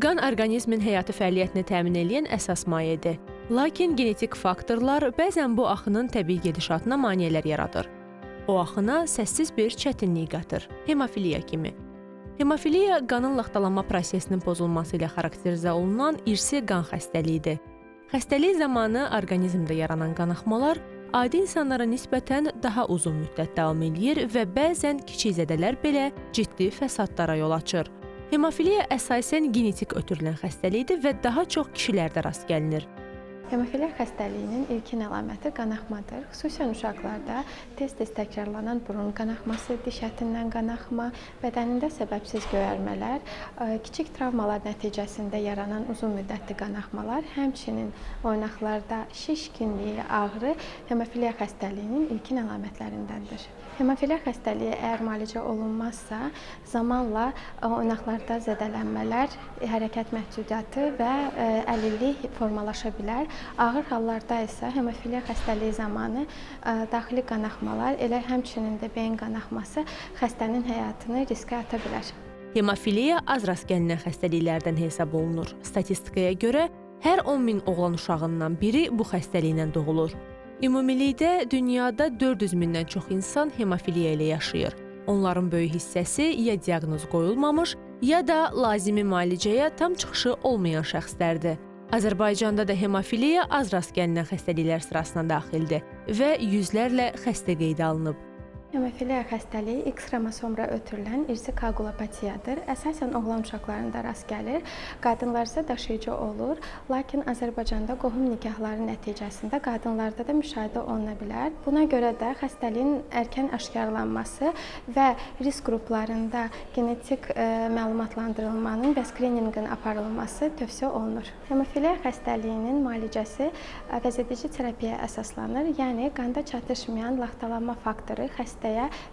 Qan orqanizmin həyati fəaliyyətini təmin edən əsas mayedir. Lakin genetik faktorlar bəzən bu axının təbii gedişatına maneələr yaradır. O axına səssiz bir çətinlik qatır, hemofiliya kimi. Hemofiliya qanın laxtalanma prosesinin pozulması ilə xarakterizə olunan irsi qan xəstəliyidir. Xəstəlik zamanı orqanizmdə yaranan qanaxmalar adi insanlara nisbətən daha uzun müddət davam eləyir və bəzən kiçik zədələr belə ciddi fəsadlara yol açır. Hemofiliya əsasən genetik ötürülən xəstəlikdir və daha çox kişilərdə rast gəlinir. Hemofiliya xəstəliyinin ilkin əlaməti qanaxmadır. Xüsusən uşaqlarda tez-tez təkrarlanan burun qanaxması, diş ətindən qanaxma, bədənində səbəbsiz göyərmələr, kiçik travmalar nəticəsində yaranan uzun müddətli qanaxmalar, həmçinin oynaqlarda şişkinlik, ağrı hemofiliya xəstəliyinin ilkin əlamətlərindəndir. Hemofiliya xəstəliyi əgər müalicə olunmazsa, zamanla oynaqlarda zədələnmələr, hərəkət məhdudiyyəti və əlillik formalaşa bilər. Ağır hallarda isə hemofiliya xəstəliyi zamanı daxili qanaxmalar, elə həmçinin də beyin qanaxması xəstənin həyatını riskə ata bilər. Hemofiliya az rast gəlinən xəstəliklərdən hesab olunur. Statistikaya görə hər 10 min oğlan uşağından biri bu xəstəliklə doğulur. Ümumilikdə dünyada 400 mindən çox insan hemofiliya ilə yaşayır. Onların böyük hissəsi ya diaqnoz qoyulmamış, ya da lazımi müalicəyə tam çıxışı olmayan şəxslərdir. Azərbaycanda da hemofiliya az rast gəlinən xəstəliklər sırasına daxildir və yüzlərlə xəstə qeydə alınıb. Hemofiliya xəstəliyi X xromosomra ötürülən irsi koagulopatiyadır. Əsasən oğlan uşaqlarında rast gəlir, qadınlar isə daşıyıcı olur. Lakin Azərbaycanda qohum nikahları nəticəsində qadınlarda da müşahidə oluna bilər. Buna görə də xəstəliyin erkən aşkarlanması və risk qruplarında genetik məlumatlandırılmanın və skriningin aparılması tövsiyə olunur. Hemofiliya xəstəliyinin müalicəsi əvəzedici terapiyaya əsaslanır. Yəni qanda çatışmayan laxtalanma faktoru xəstəyə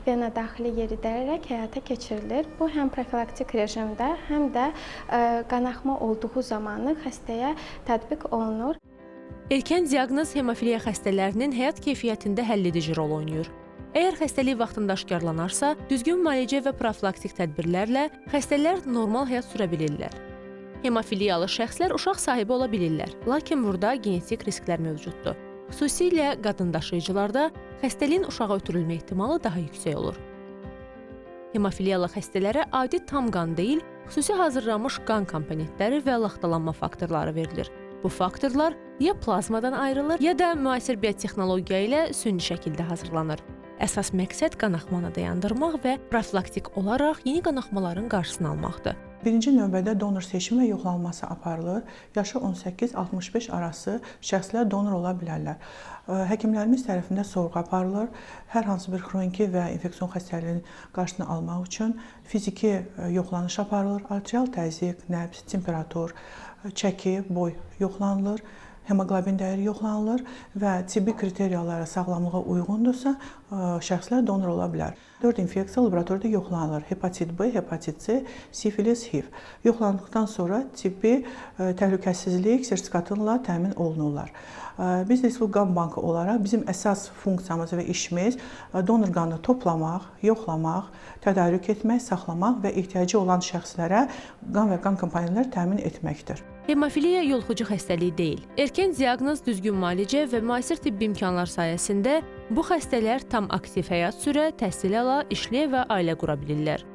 vena daxili yeridərək həyata keçirilir. Bu həm profilaktik rejimdə, həm də qanaxma olduğu zamanı xəstəyə tətbiq olunur. Erkən diaqnoz hemofiliya xəstələrinin həyat keyfiyyətində həlledici rol oynayır. Əgər xəstəlik vaxtında aşkarlanarsa, düzgün müalicə və profilaktik tədbirlərlə xəstələr normal həyat sürə bilirlər. Hemofiliyalı şəxslər uşaq sahibi ola bilirlər, lakin burada genetik risklər mövcuddur. Xüsusilə qadın daşıyıcılarda xəstəliyin uşağa ötürülmə ehtimalı daha yüksək olur. Hemofiliyalı xəstələrə adi tam qan deyil, xüsusi hazırlanmış qan komponentləri və laxtalanma faktorları verilir. Bu faktorlar ya plazmadan ayrılır, ya da müasir biotexnologiya ilə süni şəkildə hazırlanır. Əsas məqsəd qanaxmanı dayandırmaq və profilaktik olaraq yeni qanaxmaların qarşısını almaqdır. Birinci növbədə donor seçimi və yoxlanılması aparılır. Yaşı 18-65 arası şəxslər donor ola bilərlər. Həkimlərimiz tərəfindən sorğu aparılır. Hər hansı bir xroniki və infeksion xəstəliyin qarşısını almaq üçün fiziki yoxlanış aparılır. Arterial təzyiq, nəbz, temperatur, çəki, boy yoxlanılır. Hemoqlobin dəyəri yoxlanılır və tibbi kriteriyalara, sağlamlığa uyğundursa, şəxslər donor ola bilər. 4 infeksiya laboratoriyada yoxlanılır. Hepatit B, hepatit C, sifilis, HIV. Yoxlandıqdan sonra tibbi təhlükəsizlik sertifikatıyla təmin olunurlar. Biz Respublika Qan Bankı olaraq bizim əsas funksiyamız və işimiz donor qanını toplamaq, yoxlamaq, tədarük etmək, saxlamaq və ehtiyacı olan şəxslərə qan və qan komponentləri təmin etməkdir. Hemofiliya yoluxucu xəstəlik deyil. Erkən diaqnoz, düzgün müalicə və müasir tibbi imkanlar sayəsində bu xəstələr tam aktiv həyat sürə, təhsil ala, işləyə və ailə qura bilirlər.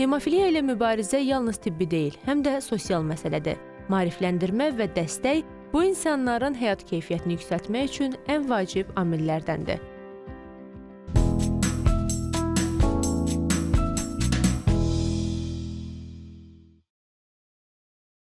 Hemofiliya ilə mübarizə yalnız tibbi deyil, həm də sosial məsələdir. Maarifləndirmə və dəstək bu insanların həyat keyfiyyətini yüksəltmək üçün ən vacib amillərdəndir.